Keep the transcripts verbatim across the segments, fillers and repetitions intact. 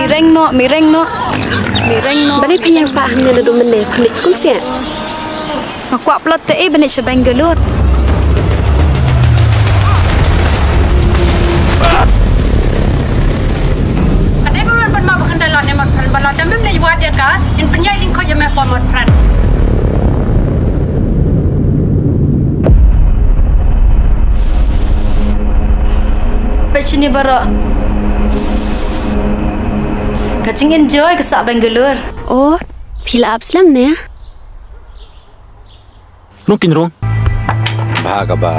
Reng noh, mi reng noh. Mi reng noh. Balei phi ïeng sah hangne naduh mynne, phi leit skul seh? Nga kwah plot te i ban leit sha Bangalore. Ka dei ba ngan pynmap ba khyndai lad ne mat pran ba lad, tang mem leit wad ïa ka, in pynïaid lyngkhuid ïa me hapoh mat pran. Peit shane baroh. Ka jing enjoy ka sah Bangalore. Oh, phi la ap slem ne? Nongkyndong. Bha kaba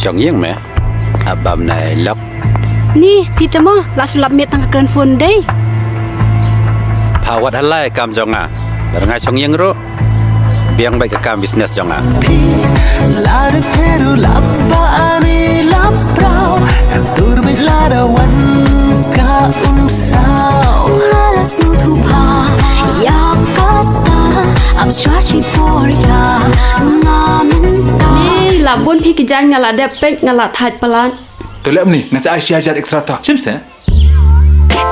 shong ïing me. Ap bam nai lok. Ni, phi te mo, la shu lap miet tang ka kren phone dei. Pha wad halai kam jong nga. Lada nga shong ïing ruh, biang beit ka kam business jong nga. Phi, lada phi ruh lap ba ani lap rau. Ka dur beit lada wan ka umsaw. Nga la sngewthuh bha ïa kata, ap shuwa shipor ïa nga mynta. Ni, la bun phi ki jaiñ nga la dep peit, nga la thait palat. To leh mni, ngan sa ai shi hajar extra ta. Shim se.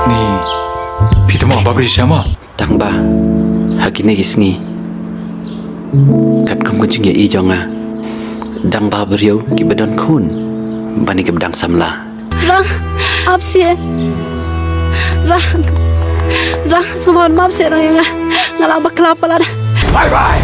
Ni, phi te mo, bapri sha mo. Tang ba ha kine ki sngi, katkum ka jingïohi jong nga, dang ba briew kiba don khun bad kiba dang samla. Rang, ap seh. Rang, Rang, sngewbha map seh Rang ïa nga. Nga la bakla palat. Bye bye.